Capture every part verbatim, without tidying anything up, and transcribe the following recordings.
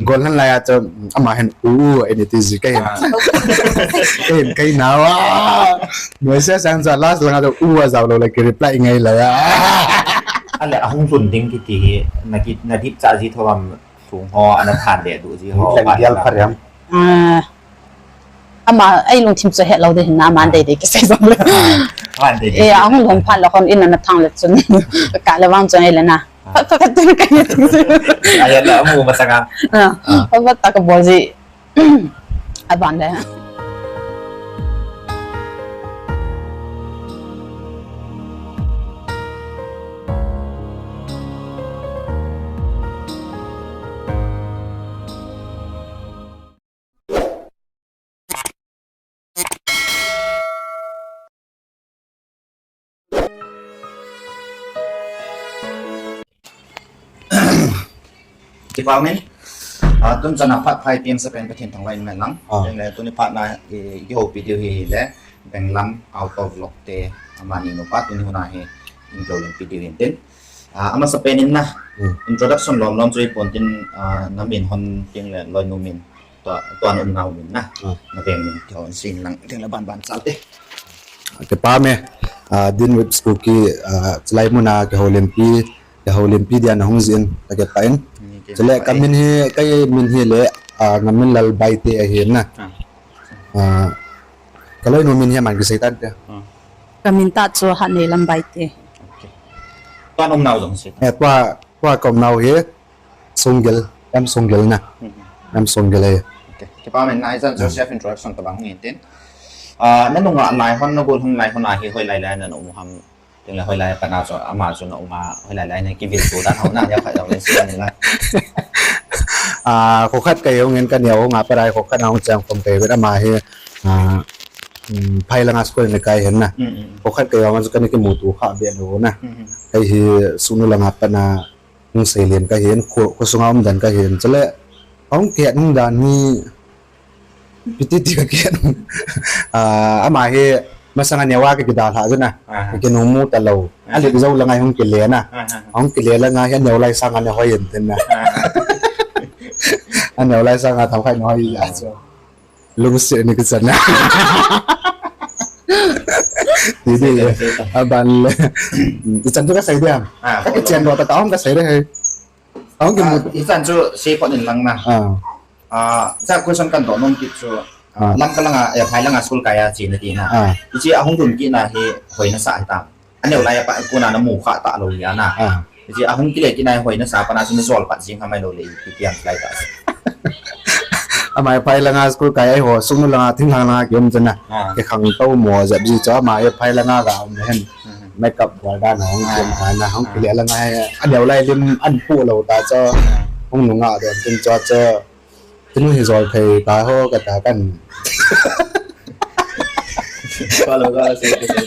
Golhang lai a chu, ama hin u, u, eiti ji kahin. Ah. Kahin kai nau a. Message sang chu last langa chu u ajao lou le ki reply ngai lou a. Ale ahung lhun ding kiti hi, na ki, na dip cha ji tho am, sung ho, ana than le du ji ho. Lang dial pha riam. Ah. Ama, ei lungthim chu hetlou ding hin na, ama dei dei kisei jong le. Ah, ama dei dei. Eh, ahung lhun phat le hon in ana thang le chun. Ka le vang chun ei le na. Phat, phat, phat, tin ka ni tin si. Ai, ala, amu masanga. Ah, ah. Phat, phat, ta ka bol ji. Aban le. Kipa umin, ah, tun chana phat phai piang sa pen Pathen thangvah in men lang. Ah. Tun le tuni phat na, eh, i houpi diu hi le, Benglam Auto Vlog te, amani nu pa tuni huna hi, in ko len pi diu hin tin. Ah, amasa pen in na, hmm, introduction lom lom chu i pon tin, ah, na min hon tin le loi nu min. Tua, tua na umnau min na. Ah. Na veng min, tua sin lang, tin la ban ban chal te. Kipa me, ah, Din Whips Kuki, ah, chulai muna kihoulimpi, kihoulimpi dia na hung jin, ka kipa in. Ni ke chule pa ka in. Min hi, ka min hi le, ah, Ngaminlal Baite ahi na. Ah. Ah, ka loi nu min hi man kisei tan te. Ah. Ka min ta chu Hatneilam Baite. Okay. Tua na umnau jong sei. Eh, tua, tua ka umnau hi. Sunggel, M Sunggel na. Mhm. M Sunggel e. Okay. Kipa men na ichan chu, mm, self introduction tabang hung in tin. Ah, na nunga lai hon, na golhang lai hon ahi hoilai lai na um ham. Tin le hoilai pat na chu, ama chu na um a, hoilai lai na kivil tu dan ho na, ya khat jong le si ni la. Ah, kho khat ka hung in ka neo nga pa rai kho khat na hung chang khom ka hi ama hi. Ah, mm, phai langa school ni kai hin na. Mm, mm, mm. Kho khat ka hung chu ka ni kimuto kha be lou na. Mm, mm. Ka hi sunu langa pat na hung seilen ka hin, kho, kho sunga um dan ka hin. Chule, ahung kihet hung dan hi, piti ti ka kihet. Ah, ama hi, masanga neo a ka kidalha jin na. Aha. Ka kinung mu talou. Aha. Alik jou langa hung kile na. Aha. Hung kile langa hi aneo lai sanga na hoi in tin na. Aha. Aneo lai sanga tham khai na hoi a chu. Lungset ni kichan na. Ti di le. Aban le. Ichan chu ka sei dia. Ah, ka kichen do ta ka hung ka sei de he. Ahung kimu. Ah, ichan chu sei phot in lang na. Ah. Ah, cha question kan do nom kit chu. Ah. Lamka langa, eh, phai langa school kai a che na ti na. Ah. Hiche ahung lhun kit na hi hoi na sa hi tam. Aneo lai a pat kona na mu kha talou hi a na. Ah. Hiche ahung kile kit na hi hoi na sa pa na chu na jol pat jing ham ahilou le ipi ti ham lai ta. Ama phai langa school kai a ho, sunu langa thinglhang langa kium chu na. Ah. Kikhang to mo jep ji chu ama phai langa ga um hen. Mhm. Makeup bol dan hung kium ta na, hung kile langa hi aneo lai lim an pu lou ta chu. Ah. Hung nunga don tin chu chu. Tinu hi jol thei ta ho ka ta kan. Ka lo ka se, ka se.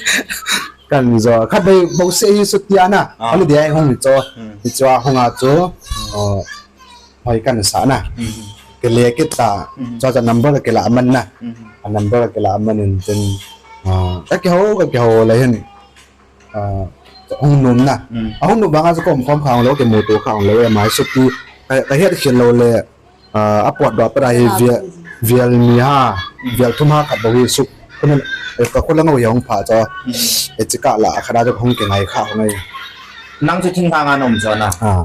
Kan jol. Khatvei bou se hi sutia na. Ah. Holiday hung ni chu. Hmm. Ni chu hung a chu. Hmm. Oh, hoi kan sa na. Hmm. Kile kit ta. Hmm. Chu chu number kila man na. Hmm. A number kila man in tin. Ah, ka kihou, ka kihou le hin. Ah, hung nom na. Hmm. Ahung nom vanga chu kom khom kha hung lou, kimuto kha hung lou, ama hi suti. Ka, ka het khel lou le. Ah, apot doh a pat a hi vial, vial ni ha, vial thum ha khat bou hi suk. Khun, eh, ka khun lang ho hi hung pha chu. Hmm. Eh, chika la, khat a chu hung kingai kha hung ngai. Nang chu thinglhang a na um chu na. Ah.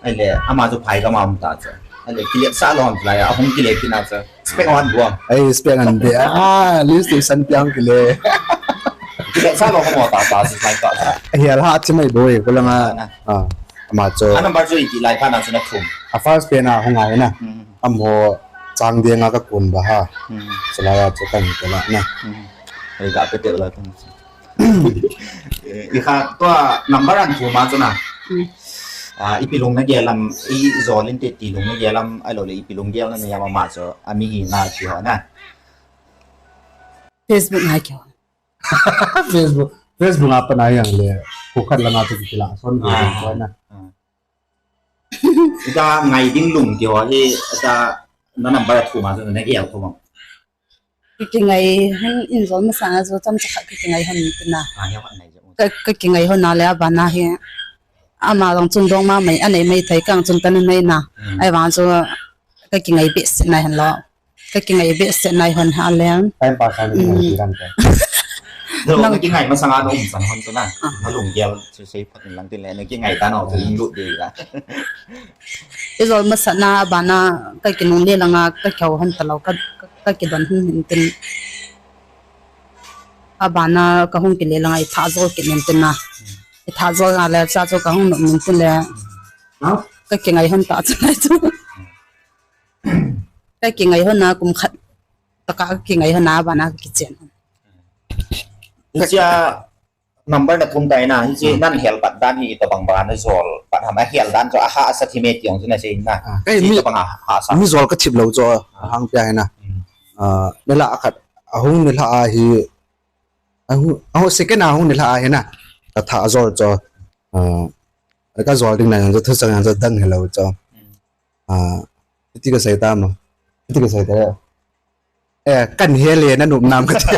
Ahile, ama chu phai gam a um ta chu. Ahile, kile sa lou ham lai, ahung kile kit na chu. Spec hon buang. Ai, spec hon be. Ah, lipstick san piang kile. Kile sa lou ham ta ta chu lai ta chu. Ahile, ha, chi mai boi, ko langa. Na. Ah, ama chu. A number chu iti lai pha na chu na thum. A first pen a hung a hi na. Hmm. Amaho chang ding a ka kun ba ha. Hmm. Chulai a chu kan kila na. Hmm. Ei ga pe te la kan. Eh, i kha tua number an thum a chu na. Hmm. Ah, ipi lung na gel am, i jol in te ti lung na gel am, ahilou le ipi lung gel na nei am ama chu, ami hi na ti ho na. Facebook ngai kyo. Facebook, Facebook a pat na yang le, ko khat langa chu kila son ko na. Ah. Ita ngai ding lung ti ho hi, ita na number a thum a chu na gel thum am. Ka kingai hon in jol masang a chu chomcha khat ka kingai hon tin na. Ah, ya ngai jo. Ka, ka kingai hon a le abana hi. Ama jong chun dongma mai, anei mai thei kang chun kana nei na. Hmm. Ahivang chu kakingai behseh nai hen lo. Kakingai behseh nai hen ha leng. Time pass a ni Hmm. ti dan ka. Nang- Nakingai masanga na um san hon chu na. Ah. Nalunggel chu sei phat in lang tin le, nakingai ta na chu in lut ding a. Ijol masat na bana kakinungle langa kakihou hon talou ka, ka, kakidon hon hin tin. Abana kahung kile langa itha jol kit nin tin na. Itha jol na le cha chu kahung nop nin tin le. Ha? Kakingai hon ta chu nai chu. Kakingai hon na kum khat. Taka kakingai hon na bana kakichen. Hichea number na thum tai na, hiche Hmm. nan hel pat dan hi itobang banga najol pat ham, ahel dan chu ahahsa thim e ti jong chu nasei na. Ah. Hiche Eh, mi, itobang a hahsa. Mi jol kathip lou chu Ah. ahang pia hi na. Hmm. Ah, nilhah khat, ahung nilhah a hi, ahung, ahung second a ahung nilhah a hi na. Katha jol chu, ah, kajol ding na jong chu, thuchang jong chu dang helou chu. Hmm. Ah, iti kasei tam. Iti kasei ta. Eh, kan hel e, nanop nam kati.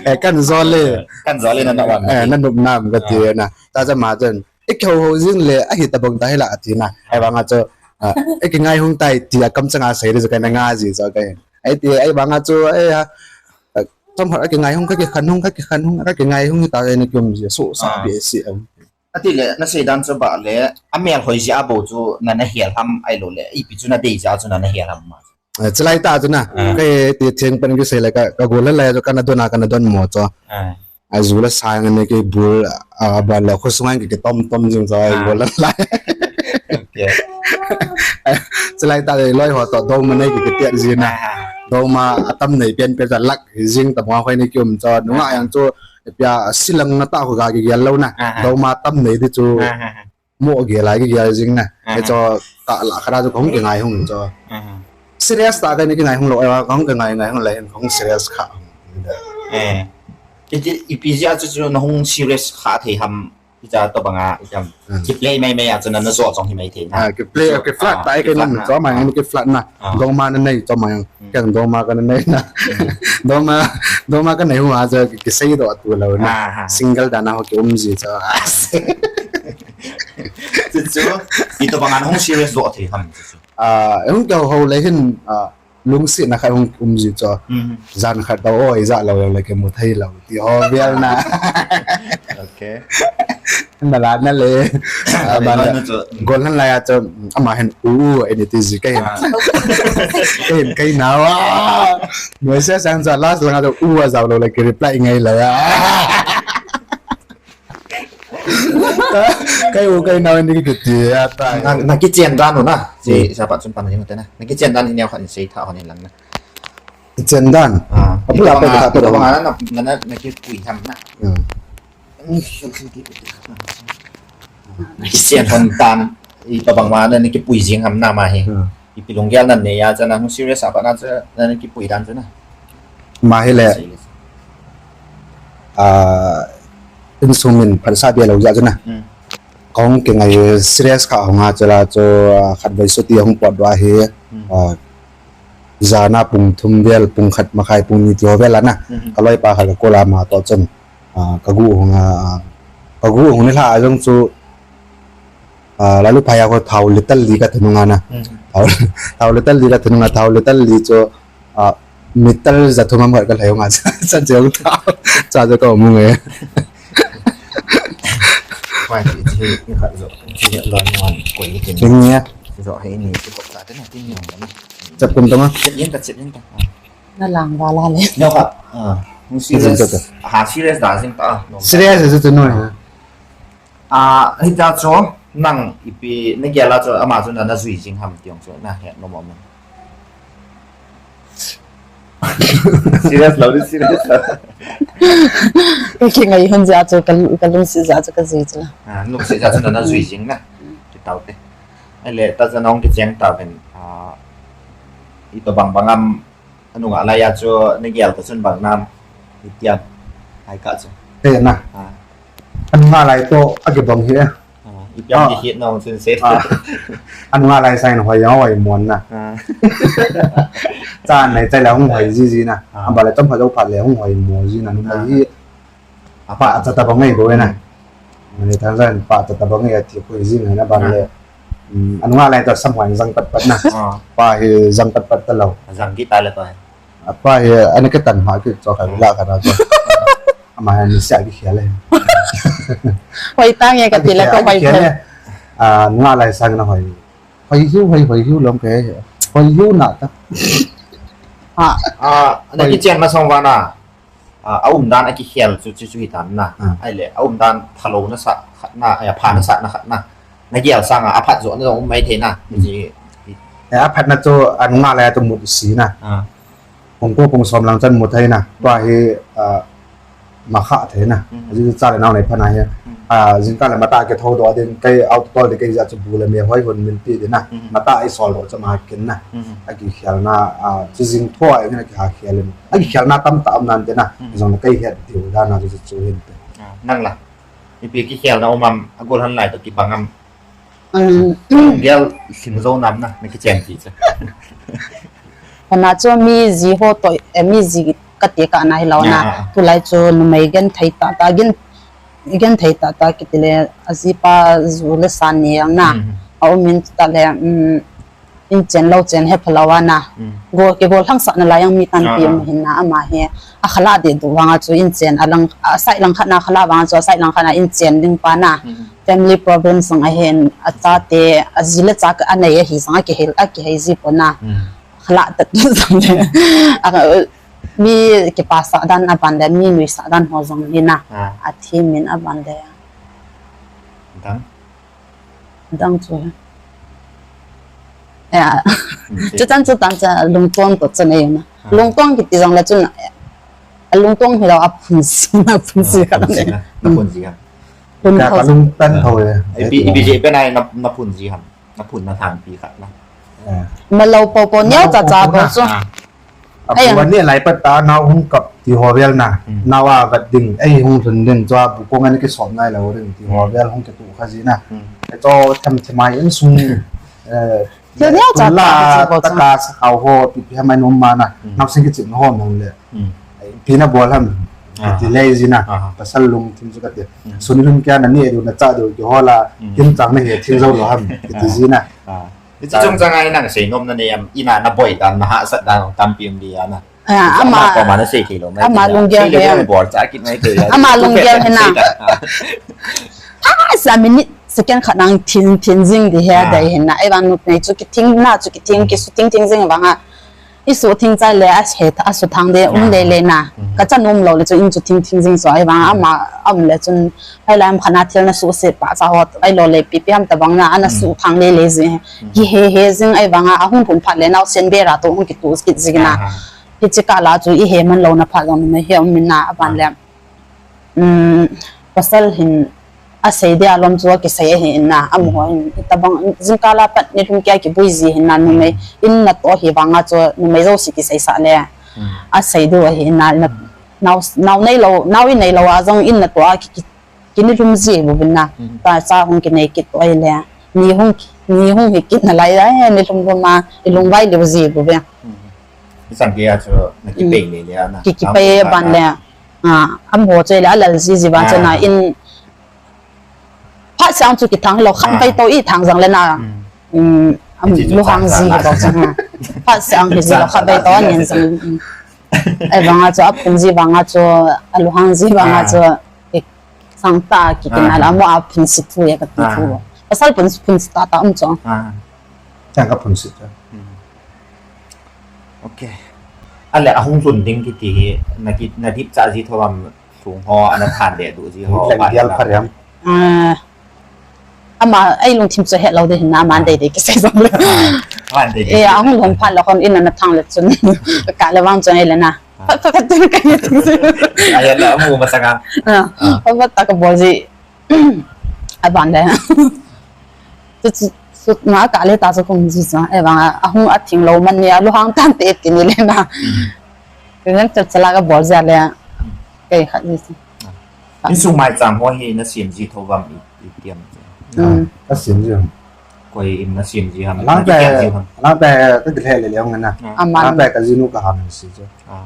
Eh, kan jol e. Kan jol e, nanop nam. Eh, nanop nam kati Ah. na. Taja ma chen. Ikihou hou jing le, ahi tabang ta hila ati na. Ahivanga chu, ah, ikingai hung tai tia kamchanga sei le chu kana nga ji chu ka. Ahi ti, ahivanga chu, eh, ha. Tam ha, akingai hung, kakikhen hung, kakikhen hung, kakingai hung ta, eh, na kium ji, so sa Ah. behseh. Atile, nasei dan chu ba le, amel hoi jeh a bou chu nana hel ham ahilou le, ipi chu nadei jeh a chu nana hel ham ma. Eh, chulai ta chu na, Ah. kei ti theng pen kisei le ka, ka gol lai chu kana don a, kana don mo chu. Ah. Aju le sang ne kei bul, ah, ba le khosunga kei kitom tom jing chu, Ah. gol lai. Okay. Chulai ta le loi ho toh dongma nei kei kitiat ji na. Ah. Dongma atam nei pen pen chu lak jing ta mo khoi ni kium chu. Nunga Ah. jang chu, Ipia silang na ta khu ga kigel lou na. Aha. Dongma tam nei di chu. Aha. Mo gel a kigel jing na. Aha. Hichu ka la kha da chu kahung kingai hung chu. Aha. Serious ta ka ni kingai hung lou, eh, kahung kingai ngai hung le, kahung serious kha. Eh. Iti, ipi jeh a chu chu nahung serious kha thei ham. Hiche tobanga, hiche, Hmm. kiplay mai mai a chu nana jo jong hi mai thei na. Ah, kiplay, So, kiflat ah, ta ai kei kiflat nom na. Chu ma Ah. kiflat na. Ah. Dongma nanei chu ma Hmm. kei dongma kanei na. Hmm. Dongma, dongma kanei hu a chu kisei doh tu lou na. Ah, ah. Single dan a ho kium ji chu. Chu chu, itobanga nahung serious doh thei ham chu chu. Ah, hung kihou le hin, ah, lungsetna khat hung um ji chu. Mhm. Jan khat toh, oi, ijat lou jong le kimu thei lou. Ti ho vel na. Okay. Na la na le. Ah, Ama le na chu. Gol han lai a chu, ama hin u u, ani ti ji kei hin. Ah. Kei hin kei nao a. Message sang chu last lang a chu u a jao lou le ki reply ngai lou a. Kei u kei nao ni kiti a ta. Na, na kichen dan u na. Hiche Hmm. sa pa chun pan ni te na. Na kichen dan hi neo khat in sei tha hon in lang na. Kichen dan. Ah, Apu la itobanga, pa ta itobanga na, na, na, na kipui ham na. Hmm. Na kichen hon dan, itobang ma na, na kipui jing ham na ma hi. Hmm. Ipi lunggel nanei a chu nahung serious a pat na chu, na, na kipui dan chu na. Ma hi le. Serious. Ah, insung min phatsah bia lou jeh chu na. Hmm. Kahung kingai serious kha hung a chu la chu, ah, khatvei chuti hung pot doh ahi. Hmm. Ah, jan a pung thum vel, pung khat makhai, pung ni ti ho vel a na. Hmm. Ka loipa khat ka call a ama toh chun. Ah, ka gu hung a, ah, ka gu hung ni lha a jong chu, ah, Lailuphai a ko thao litre li ka thunung a na. Hmm. Thao, thao litre li ka thunung a, thao litre li chu, ah, meter ja thum am khat ka lhai hung a, cha, cha, cha, cha, cha ka um nge. Mai ti, ti, ni khat jo, ti, ni lon, ni wan, koi, ni, Ding nia. Jo, hei, ni, ti, kop, ta, te, na, ti, ni, wan, ni. Chap kum tong a? Chep yin ta, chep yin ta. Na lang va la le. Neo kha. Ah, hung serious. Jing ta ta. Ha, serious da jing ta. Serious jing tu noi. Ah, hita chu, nang ipi, na gel a chu, ama chu na, na jui jing ham ti jong chu, na he, no moment. Serious lou di, serious lou. Ka kingai hon jeh a chu, ka, ka lungset jeh a chu, ka jui chu la. Ah, lungset jeh a chu, na, na jui jing na. Ki tao te. Ahile, ta chu nong kicheng ta ven, ah, itobang bang am, anung a lai a chu, na gel ta chun bang nam, itian, ai ka chu. Te na. Ah. Anung a lai toh, a kibang hi e. Ah, ipi am Ah. ki hit nong chun se. Ah. Anung a lai sa in hoi, hoi mon na. Ah. Cha nei chai le hung hoi ji ji na. Ah. Aba le chom pha jou pha le hung hoi mo ji na. Nung Ah. hi. Apa, acha ta bang ngai ko na. Mani tang zan pa ta tabang ya ti ko jing na ban le. Hmm, anu nga lai ta sam hwan jang pat pat na. Ah. Pa hi jang pat pat ta lo. Jang ki ta le to. Apa hi ani ka tan ha ki cho ka la ka na cho. Ama ni sia ki khia le. Hoi tang ye ka ti le ko hoi phe. Ah, nga lai sang na hoi. Hoi hiu, hoi, hoi hiu lom ke. Hoi hiu na ta. Ha. Ah, na ki chen ma song va na. Ah, a um dan a ki khel chu chu chu hi tan na. Ah. Ai le, a um dan thalo na sa khat na, ai pha na sa na khat na. Na gel sang a, a phat jo na um mai the na. Ji. Ya phat na chu anu nga lai chu mu si na. Ah. Pung ko pung som lang chan mu thei na. Tua hi, ah, ma kha thei na. Hmm. Ajin cha le nau nei pha na hi. Hmm. Ah, jing ka le mata ke tho do din kai auto tol de kai ja chu bu le me hoi hon min pi de na. Hmm. Mata i sol do cha ma kin na. Hmm. A ki khel na, ah, chi jing tho ai na ki ha khel in. A ki khel na tam ta um nan de na. Hmm. Jong kai het diu da na chu chu hin te. Ah, nang la. Ipi ki khel na um am a gol han lai to ki bang am. Um, gel sim zo nam na, na ki chen ki cha. Hana chu mi ji ho to, eh, mi ji ka ti ka na hi lo na. Ah, ah, ah. Tu lai chu numei gen thei ta ta, gen, gen thei ta ta ki ti le, a ji pa ju le san ni ang na. Hmm. A um in ta le, um, in chen lo chen he pha lo a na. Hmm. Go, ke go thang sa na lai ang mi tan pi um hin na ama he. A khala de du vang a chu in chen a lang, a sai lang khat na khala vang a chu a sai lang khat na in chen ding pa na. Hmm. Family problem sang a hen, a cha te, a ji le cha ka a nei a hi sang a ki hel, a ki hei ji po na. Hmm. Khala ta tu sang le. A, mi ki pa sa dan a ban le, mi nui sa dan ho jong ni na. Ah. A thi min a ban le. Dang. Dang chu. Ya. Hmm, chu chan chu tan cha lungtong to chan ei na. Ah. Lungtong ki ti jong le chun, a lungtong hi lo a phun si na, phun si. Ah, ka phun si na. Na phun si ha. Phun ka, ka lungtong ho ya. Ipi, ipi je pe na na, na phun si ha. Na phun na thang pi khat na. Ah. Ma lo po po neo cha cha po chu. Ah. A pu ani lai pat ta nau hung kap ti ho vel na. Hmm. Nau a vat ding, ei hung lhun ding, chua bu kong ani ki sop nai lo ding ti ho vel hung ki tu kha ji na. Hmm. Ei cho tham tham mai in sung, eh, thil neo cha ta ta ka sa khau ho, pi pi ha mai nom ma na. Hmm. Nau sing ki chim ho nom le. Hmm. Pi na bol ham. Ah. Ti le ji na. Ah. Pasal lung thim chu ka ti. Hmm. Suni lum kya na ni du na cha du ki ho la. Hmm. Kim chang na he thil zo lo ham. Ti ji na. Ah. Hiche chung chang a nang sei nom na nei am, ina na boi dan, na hahsat dan tampi um di a na. Ah, ama, ama na sei thei lou mai. Ama lunggel he. Bol cha kit mai thei. Ama lunggel he na. Ah, sa minute second khat nang thin, thin jing di he dai he na. Ei vang numei chu kithing na, chu kithing, kisu thing thing jing vang a. I su thing chai le a se, a su thang de um le le na. Mhm. Ka chan um lou le chu in chu thing thing jing chu ei vang ama, um le chun ei lam khat na thil na su se pa cha ho ei lo le pi pi ham ta bang na, ana su thang le le jing. Mhm. Ki he he jing ei vang a, a hung hung phat le nau sen be ra to hung ki tu kit jing na. Aha. Hiche kah la chu i he man lou na phat jong numei he um min na a ban le. Um, pasal hin a sei dia lom chu a kisei ahi in na, amaho hin, tabang, jingkah a pat nilhum kia kibui ji hin na numei, in na to hi vang a chu numei jouse kisei sah le. Hmm. A sei diu ahi in na, na, nau, nau nei lou, nau i nei lou a jong in na to a ki, ki, ki nilhum ji bu bin na, hmm, ta cha hung kinei kit to ahi le. Ni hung, ni hung hi kit na lai a, eh, nilhum lhum a, i lungvai liu ji bu bin. Hmm. Isan kia chu na kipei le le a na. Ki, kipei ban le. Ah, amaho chu le a lal ji ji vang chu na in phat sang chu kithang lou khat vai to i thang jang le na. Hmm. Um, am luhang ji hi bou chu ha. Phat sang hi ji lou khat vai to a nen jang. Ei vang a chu a phun ji vang a chu a luhang ji vang a chu. Sang ta ki kin a la mo a phun si thu ya ka ti thu. Pasal phun, phun si ta ta um chu. Ah. Chang ka phun si ta. Hmm. Okay. Ale a hung lhun ding kiti hi, na ki, na dip cha ji tho am lhung ho, ana than de du ji ho. Lang dial pha riam. Ah, ama, ei lungthim chu he lou de hin na, ama dei dei kisei jong le. Ah, ama dei dei. Eh, a hung lhun phat le hon in ana thang le chun. Ka le vang chun ei le na. Ah. Phat, phat, phat, tin ka ni tin. Ai la mu ma sanga. Ah. Ah. Phat, phat ta ka bol ji. A ban le. Chu, chu, chu, na ka le ta chu kum ji cha. Ei vang a, a hung a thing lou man ni a, luhang tan te ti ni le na. Hmm. Ke nen cha cha la ka bol ja le. Ke khat ni. Ah. Insung maicham ho hi na sim ji tho vam i, i tiam. Hmm. Ah, na sim ji. Koi in na sim ji ham. Lang na tai, kiam ji ham. Lang tai, ka le le le na. Ah. Aman. Lang tai ka jinu ka ham si chu. Ah.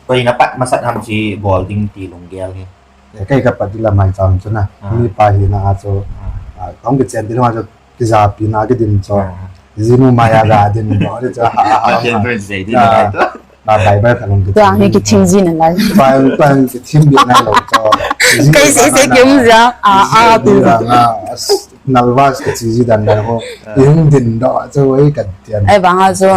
Koi na pat masat ham si bol ding ti lunggel hi. Kei ka pat ding la maicham chu na. Ah. Mi pa hi na a chu. Ah. Ah, kong ke chen ding la chu kijapi na kidin chu. Ah. Jinu maya ga din do ni chu ha ha. Pathen tu sei ding la tu. Na Bible ka long ke. Tuang hi kithim ji na lai. Tuang, tuang kithim ji na lo chu. Kei sei sei kim ja. Ah, ah, tu. Nalvas ke chi ji dan na ho. Yung din do chu ei ka tian. Ei bang a chu.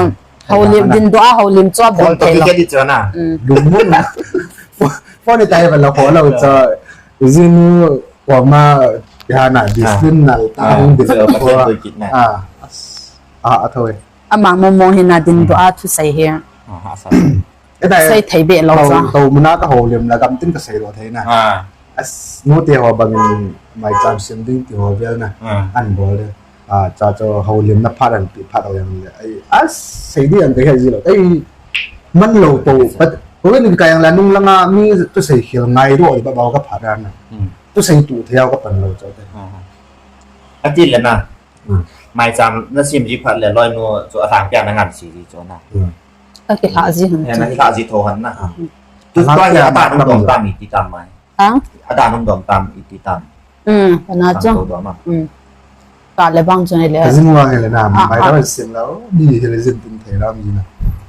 Houlim din do a houlim chu a bol thei lo. Phone to kikedi chu na. Mm. Lungmon. Phone, phone tai ba la ko lo chu. Jinu ko ma ya na discipline na ta hung din ko. Ah. Ah, a thoi. Ama mong mong hi na din do a thusei hi. Ah, sa. Sei thei be lo cha. To muna ka houlim la gam tin ka sei lo thei na. Ah. As, nu te ho bangin maicham sim ding ti ho vel na. Ah. An bol de. Ah, cha cho houlim na phat an pi phat o yang le. Ai, as, sei di an te he ji lo. Ai, man lo to, but, ko ni ka yang la nung langa mi to sei khil ngai ro ba ba ka phat na. Hmm. To sei tu thei ka pan lo cho te. Ah. Ati le na. Hmm. Maicham na sim ji phat le loi nu cho a thang pia na ngan si ji cho na. Hmm. Ka kila ji han. Ya, na kila ji tho han na. Ah. Tu ta ya ta nung dom tam iti tam mai. Ha? Ada nung dom tam iti tam. Hmm, na chu. Tam to dom ma. Hmm. Ka le bang chu le. Ka jin wa le na, ah, mai ah. Ka sin la, ni he le jin tin thei la mi na.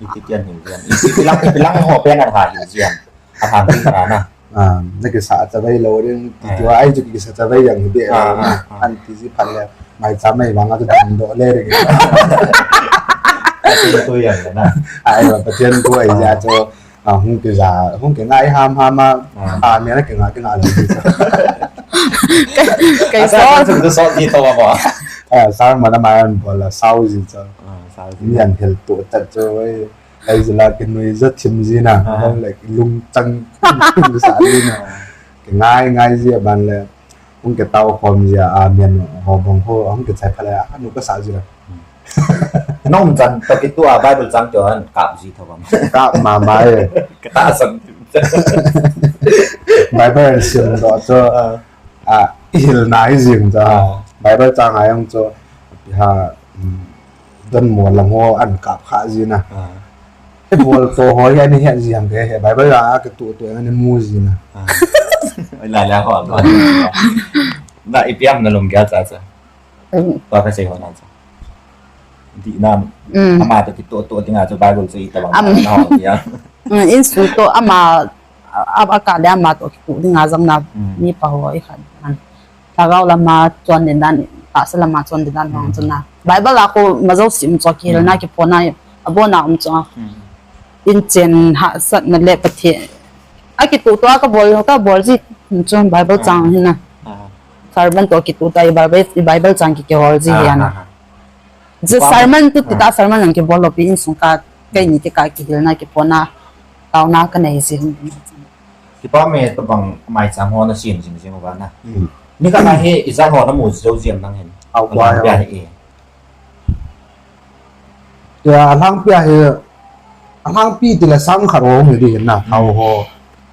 Iti tian he jian. Iti pilang, pilang ho pe na ha he jian. A hang tin na na. Ah, na kisa cha bai lo ring, ti tu ai chu kisa cha bai yang be. Ah, ah, ah. An ti ji phat le, maicham mai bang a tu dam do le ring. Ati tu yang na. Ai ba Pathen tu ai ja cho. Ah, hung ke ja, hung ke ngai ham ham a. Ah. Ah, mi na ke ngai ke ngai lo. Kei, kei so. Asa tu so ti to ba. Ah, sa ma na ma an bol la sao ji cho. Ah, sao ji. Mi an hel tu ta cho. Ai jila ke nui ja thim ji na. Ah. Hung le lung chang sa ji na. Ah. Ke ngai ngai ji a ban le. Hung ke tao khom ji a, a mian ho bang ho, hung ke chai pha le, a nu ka sa ji la. Hmm. Nom chan to kitu a Bible chang to an kap ji tho bang. Kap ma ma e. Ka ta san. Bible sim do cho. Ah. A, i hil na hi jing cha. Ah. Bible chang a yang cho. Ha, mm, don mo lam ho an kap kha ji na. Ah. E bol to ho ya ni he ji ang ke he Bible a ke tu tu ya ni mu ji na. Ah. Oi la la ho. Na ipi ham na lom gel cha cha. Mm. Pa ka sei ho na cha. Di na. Mm. Ama to kitu tu ding a cha Bible cha i ta bang. Am. Na ho ya. Mm, in su to ama a, a, a ka le ama to kitu ding a jong na. Mm. Ni pa ho i khan. Lhagao lama chon din dan, tahsa lama chon din dan hong chun na. Bible a ko majo sim cho kihilna kipona, abona um cho. Hmm. Inchen hahsatna le Pathen. A kitutu a kabol, kabol ji chun Bible chang hi na. Ah. Sermon to kitutu a Bible, Bible chang ki kihol ji hi na. Ah, ah, ah. Ji sermon tu ti ta sermon ang kibol lo pi insung ka, keini ti ka kihilna kipona, taona kanei ji hin. Kipa me tabang maicham ho na sim jing jing uva na. Hmm. Nikhat na hi ijat ho na mu jou jeng nang hin. Au, alang pia hi. Ya, alang pia hi. Alang pi ti la sang khat ho ngi di na. Hmm. Au ho.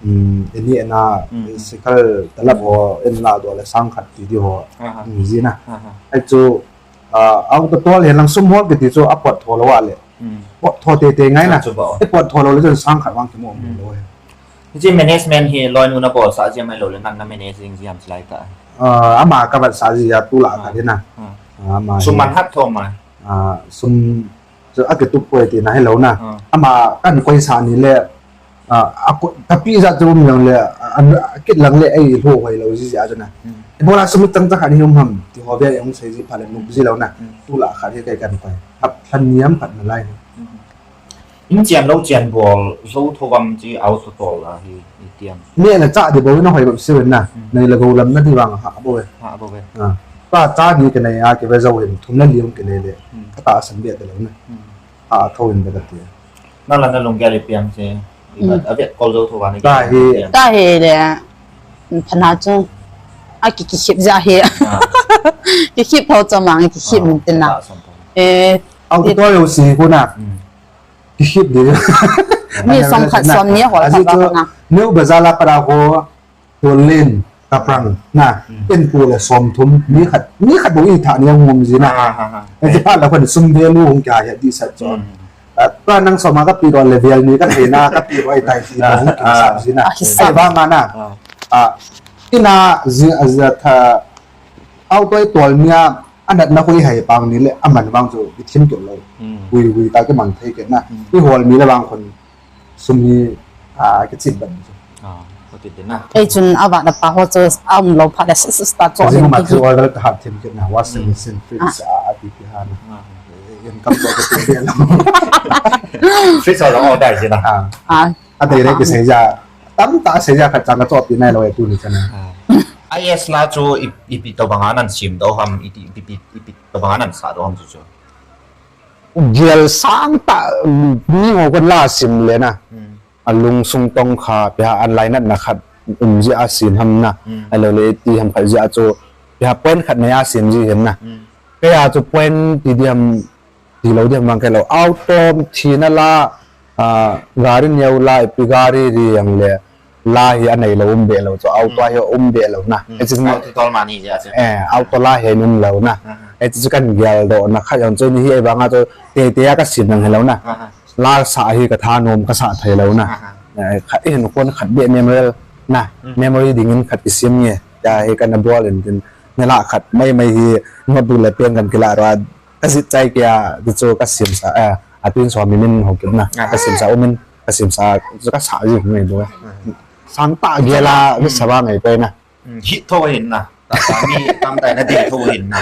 Hmm, ini na, hmm, sikal talap ho, in la do la sang khat ti di ho. Aha. Ngi ji na. Aha. Ai chu, ah, auto tol hi lang sum hol kiti chu apot tho lo a le. Hmm. Pot tho tete ngai na. Chu ba. E pot tho lo le chun sang khat vang kimu lo he. Hiche management hi loinu na bol sa jia mai lo le nang na manage jing jia am silai ta. Ah, ama ka vat sa jia tu la khat hi na. Hmm. Ah, ama sum hi man hat tho ma. Ah, sum chu a kitup koi ti na hi lo na. Hmm. Ama kan koi sa ni le Ah, a ko, tapi jat chu um jong le, a, a, kit lang le ei lhu hoi lo ji ji a chu na. Hmm. Ibola sum chang chang khat hi um ham, ti ho bia jong sei ji pha le nung ji lo na. Hmm. Tu la khat hi kai kan koi. Hap than niam khat na lai. Hmm. In chian lo chian bol, zo tho vam chi au tho tol a hi, i tiam. Ni na cha di bo na hoi lo si na. Hmm. Nei la go lam na di vang ha bo ve. Ha bo ve. Ah. Pa cha ni ke nei a ke ve zo hin thum na lium ke nei le. Hmm. Ka ta san bia de lo na. Hmm. A tho in bia ka ti. Na la na lunggel ipi ham se. Mm. A vet kol jou tho vani. Ta hi. Ta hi le. Phana chu. A ki, kikhip ja hi. Ah. Kikhip tho cha mang kikhip min tin na. Ah, ta som tho. Eh, au ti to yo si ko na. Mm. Kikhip di. Mi som khat som ni hol khat ba na. New bazar la para ko. Tolin, kaprang, na, hmm, in pu le som thum, ni khat, ni khat bou i tha ni a ngom ji na. Ah, ah, ah. Ai, ti pa la khan sum ve lu hung kya ya di sa cho. Hmm. Ah, pa nang som a ka pi ro le vel ni ka thei na, ka pi ro ai tai ti hung ki sa ji na. Ah, ah. Ai, ba ma na. Ah. Ah, Ina, zia, zia tha, auto i tol nia, anatna khu i hai pang ni le, aman vang chu i thim kit lou. Hmm. Hui, hui ta kiman thei kit na. Hmm. I hol mi le vang khun, sum hi, a, kichip ban chu. Ah, okay, din na. Ei chun avana pa ho chu, a um lou phat le, s-, s-, start chu Zing lim ma ki. Chu order ka hat thim kit na, washing machine, fridge, a, a, ti pi ha na. Ah. Income chu ka ti pi na. Fridge order order ji na. Ah. Ah. A dei le kisei ja. Tamtah sei ja khat chang ka chop ti nai lou e tuni chan a. Ah. I S la chu i, ipi tobang a nan sim doh ham, iti, ipi, ipi, ipi tobang a nan sa doh ham chu chu. Gel sangtah mi ho kon la sim le na. Hmm. A lungsung tong kha, pia an lainatna khat um ji a sim ham na. Hmm. Ahilou le ti ham khat ji a chu, pia point khat nei a sim ji ham na. Hmm. Kei a chu point ti di ham, ti lou di ham vang kei lou. Auto thina la, ah, gari neo la, ipi gari ri ang le, la hi a nei lou um be lou chu, auto Hmm. hi um be lou na. Hmm. Hichu Auto tol mani ji a chu. Eh, auto la hi um lou na. Aha. Hichu kan gel doh na khat jong chu ni hi ei vang a chu, te te a ka sim nang hi lou na. Aha. La sa hi ka thanom ka sa thei lou na. Aha. Eh, khat i hin kon khat be memory na. Hmm. Memory ding in khat i sim nge. Ya hi kan a bol in tin. Ni la khat mai mai hi notebook le pen kan kila ra. Ka zit chai kia, ti chu ka sim sa, eh, a tin so mi min ho kit na. Ah. Ka sim sa, u min, ka sim sa, chu ka sa ji mai bo. Ah. Sangtah gel a, mi sa ba ngai pe na. Hmm, hit tho hin na. Ta, ta mi tam tai na dei tho hin na.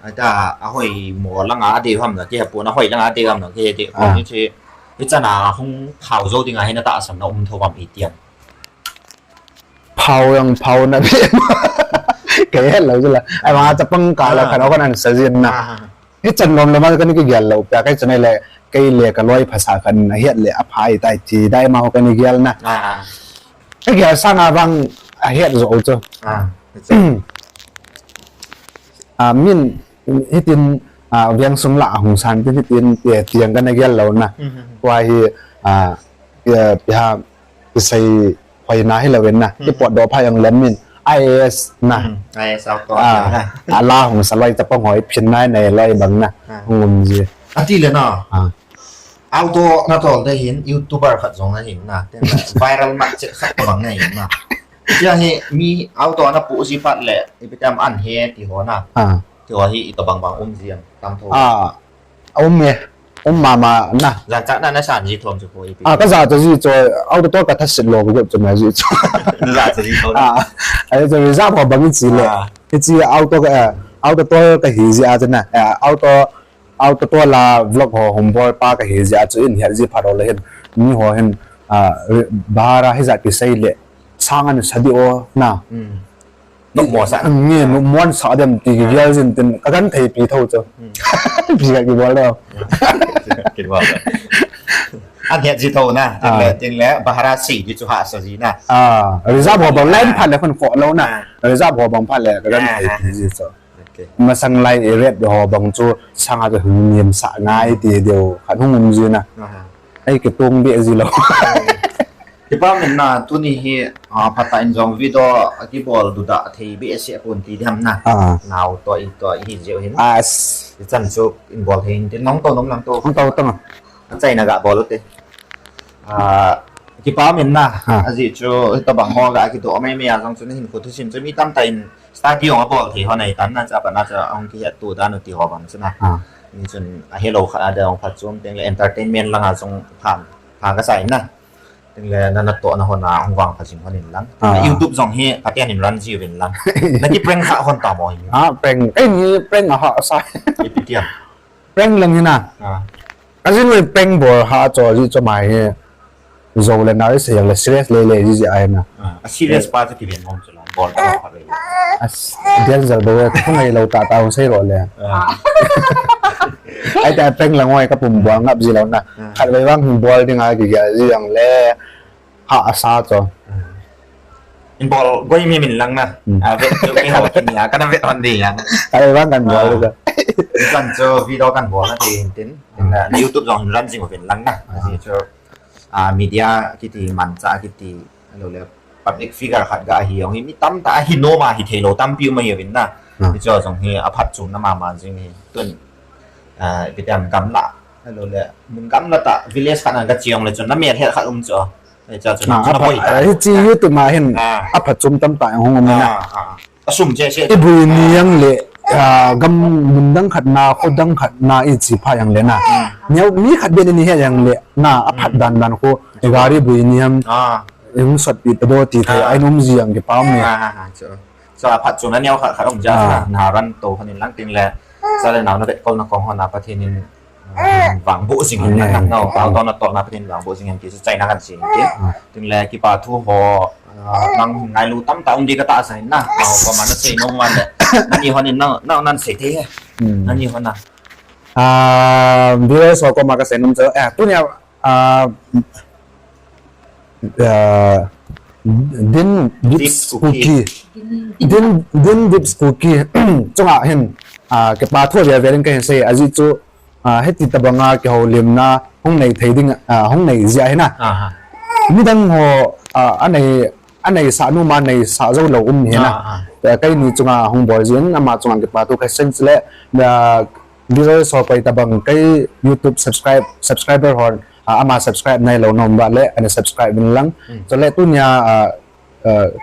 Ai ta, a hoi mo langa dei ham na, ke pu na hoi langa dei ham na, ke dei ko Ah. ni che. Hi chana hung phao zo ding a hin na ta sam na um tho bam i tiam. Phao jong phao na be. Kei het lou chu la. Ai, vang a chapang ka la Ah. khat o kan an sa jin na. Ah. Hi chan lom lom a kan ki gel lou. Pia kei chan le, kei le ka loi phasa kan a het le a phai tai ti dai ma ho kan gel na. Ah. Ka gel sang a vang a het zo chu. Ah. A, min, hitin, a, veng sung la hung san tin hitin, ti, tiang kan gel lou na. Mhm. Tua hi, a, pia, pia, kisei hoi na hi lou na. Mhm. Ki pot doh pha jong lem min, I A S na. Mhm. I A S auto A, na. A la hung sa loi chapang hoi phin nai nai loi bang na. Ah. Hung um ji. A ti le na. A. Auto na tol te hin, YouTuber khat jong na hin na. Ten viral ma che khat bang na hin na. Tia hi mi auto na pu ji pat le, ipi tam an he ti ho na. Ah. Ti ho hi i to bang bang um ji am, tam tho. Ah, um e. Um mama na. Jan chak na na san ji thom chu ko ipi. Ah, ka ja to ji cho, auto to ka tha sit lo ko cho na ji cho. Na ja to ji thom. Ah, ai cho reserve ho bang ji le. Ah. Ki ji auto ka, eh, auto to ka hi ji a na. Eh, auto Auto to la vlog ho hung bol pa ka hi jeh a chu in het ji phat ho le hin, mi ho hin, ah, bahar a hijat kisei le sang an sa di o na. Hmm. Nopmo sa. Nge, nopmo sa dem ti ki gel jin tin ka kan thei pi tho chu. Hmm. Pi ka ki bol le. Ki bol le. An het ji tho na. Tin le, ah, tin le, bahar a sei di chu hahsa ji na. Ah, reserve ho bang line phat le khun kho lo na. Ah. Reserve ho bang phat le ka kan thei pi ji chu. Okay. Masang lai i ret ho bang chu sanga chu hung ngim sa ngai ti deu khat hung um jin a. Aha. Ei kitung beh ji lou. Kipa min na tuni hi, ah, phatah in jong video kibol duda thei behseh pon ti diam na. Ah. Nao to i to i hi jeh hin. Ah, s- I chan chu in bol thei in tin nong to nom lang to. Nong to to. Achaina ga bol u te. Ah, kipa min na. Ah. Ajeh chu hitobang ho ga kidoh mai mai a jong chu na hin khu thusim chu mi tamtah in study jong abol thei ho nei tan na, chapa na cha hung kihet tu dan u ti ho bang chu na. Ah. Ni chun ahelou khat a dong phat chom teng le entertainment lang a jong phan, phan ka sa in na. Teng le na natoh na ho na hung vang pha jing hon in lang. Ah. YouTube jong hi phaten in run ji uvin lang. Na ki prank kha hon ta mo hi. Ah, prank. Ei ni prank a ha sa. Ipi tiam. Prank lang hi na. Ah. Ajin le prank bol ha cho ji cho mai hi. Jou le na sei le serious le le ji ji ai na. Ah, a serious pa chu kiven mong chu la bol pa kha le. As, danger bol ka ngai lou ta ta sei ro le. Ah. Ai ta prank lang oi ka pum bol ngap ji lou na. Ah. Khat vei vang bol ding a ki ga ji ang le. Ha, asa cho. In bol goi mi min lang na. Hmm. A, vet chu mi ho kin ya, kana vet hon di ya. Ai, vang kan bol. Ah. Ka. Kan cho video kan bol na tin tin. Hmm. Na YouTube jong run jing uvin lang na. Ah. Asi cho, ah, media kiti mancha kiti, lo le public figure khat ga hi jong hi mi tamtah hi nom a hi thei lou tampi um ahi uvin na. Ah. Hi cho jong hi aphat chom na mama jing hi. Tun, ah, ipi tiam gamla. Lo le mun gamla tah village khat na ga chi jong le chun na mel het khat um cho. Hiche YouTube ma hin aphatchom tamtah hung um na. Ibui ni ang le, gam mun dang khat na, kho dang khat na ichi pha jong le na, mi khat beh in ihet jong le na, aphat dan dan kho, gari bui ni ham, hung sotpi ta do ti thei a um ji jong kipa um e. Chu aphatchomna neo khat khat um jeh a na run to khan in lang tin le, cha le nao na vetkol na kong ho na Pathen in vangboh jing hen na, nao, nao to na to na Pathen vangboh jing hen ti chu chaina kan sei tin. Tin le kipa thu ho, nang ngailu tamtah um di katahsan in na, nao koma na sei nom uva le, nani hon in nao, nao nan sei thei e. Nani hon a, viewers ho koma kasei nom chu, tunia, Din Dips Kuki, Din, Din Dips Kuki chunga hin kipa thu vel vel in kahin sei, ajeh chu hiti tobanga kihoulimna hung nei thei ding, hung nei jeh hin na, midang ho anei, aneisah nom a neisah jou lou um hin na, keini chunga hung bol jeh in ama chunga kipa thu kasei chule, viewers ho koi tobang kei YouTube subscribe, subscriber hon ama subscribe nailou nom uva le ana subscribe in lang. Chule tunia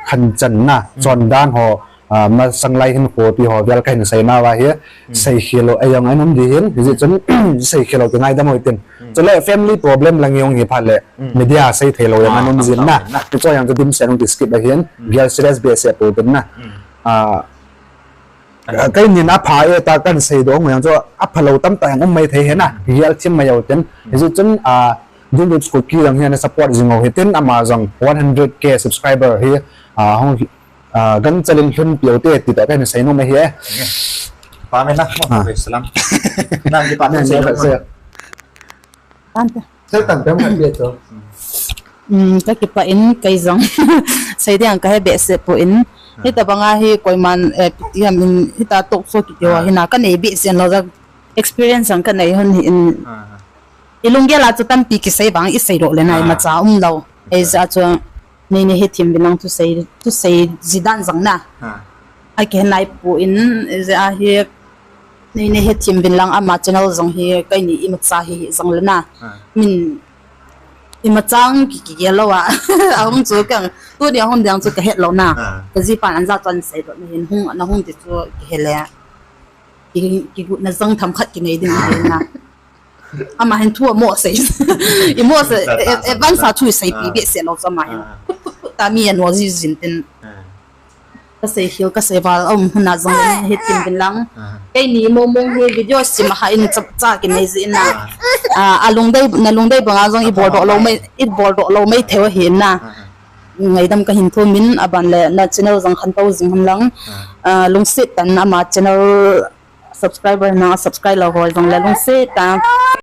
khanchanna chondan ho masang lai hin khopi ho vel kahin seina uva hi, seikhel lou, ei jong anom di hin, hijeh chun seikhel lou kingaidam u hitin. Chule family problem lang jong hi phat le media sei thei lou jong anom jin na. Hiche jong chu dimset hung kiskip ahin, gel serious behseh pou tin na. Keinin apha e tia kan seidoh jong chu aphalou tamtah jong um mai thei hin na, gel thim mai u tin. Hijeh chun Din Dips Kuki jong hi ana support jing u hitin, ama jong one hundred K subscriber hi hung, gangchel in lhunpi u te ti toh kahin sei nom ahi e. Tante. Kakipah in, kei jong sei ding kahe behseh poi. Hitobanga hi koiman, ipi ti ham in, hitia talk show kiti ho hi na kanei behseh lou jeh a, experience jong kanei hon hin. Ilunggel a chu tampi kisei vang iseidoh le na imacha umlou. Hijeh a chu nei nei hethem uvin lang, thusei ji dan jong na akihe naipoi, hijeh a hi nei nei hethem uvin lang, ama channel jong hi keini imacha hi jong le na, min imacha ki, kigel lou a, ahung chu kang, tunia hung ding chu kahet lou na. Kajipan anja chun seidoh na hin hung, ana hung ti chu kihe le, kigotna jong themkhat kinei ding ahi na. Ama hin thu amo sei, imo sei, advance a thu iseipi behseh lou chu ama hin khut khut khut ta mi ano ji jin tin. Kasei khel kasei val aum hon a jong le hethem uvin lang. Keini mong mong hi video sim a ha in chapcha kinei jeh in na, alungdei, nalungdei banga jong iboldoh lou mai, iboldoh lou mai thei u ahi na. Ngaidam kahin thum in, aban le na channel jong khantou jing hen lang. Lungset tah in ama channel subscriber na subscribe lou ho jong le lungset tah in